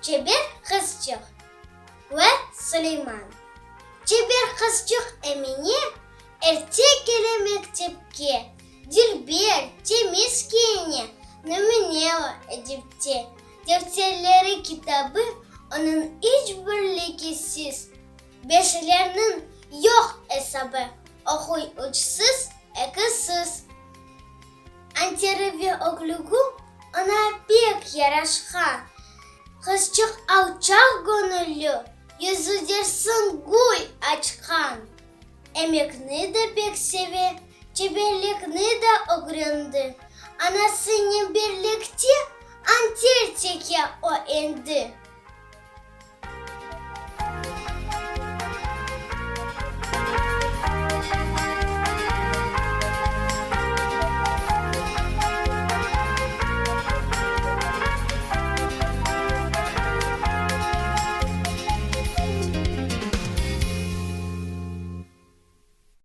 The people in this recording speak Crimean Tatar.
Çeber qızçıq ve Suleyman. Çeber qızçıq Emine erte kele mektepke, Dülber, temiz kiyine, nümüneli edepte. Defterleri, kitabı onıñ iç bir lekesiz, Beşlerniñ yoq esabı, oquy üçsiz, ekisiz. Anteri ve öglügi oña pek yaraşqan. Qızçıq alçaq göñülli, yüzü dersiñ gül açqan. Emekni de pek seve, çeberlikni de ögrendi. Anasınen birlikte anter teke o endi.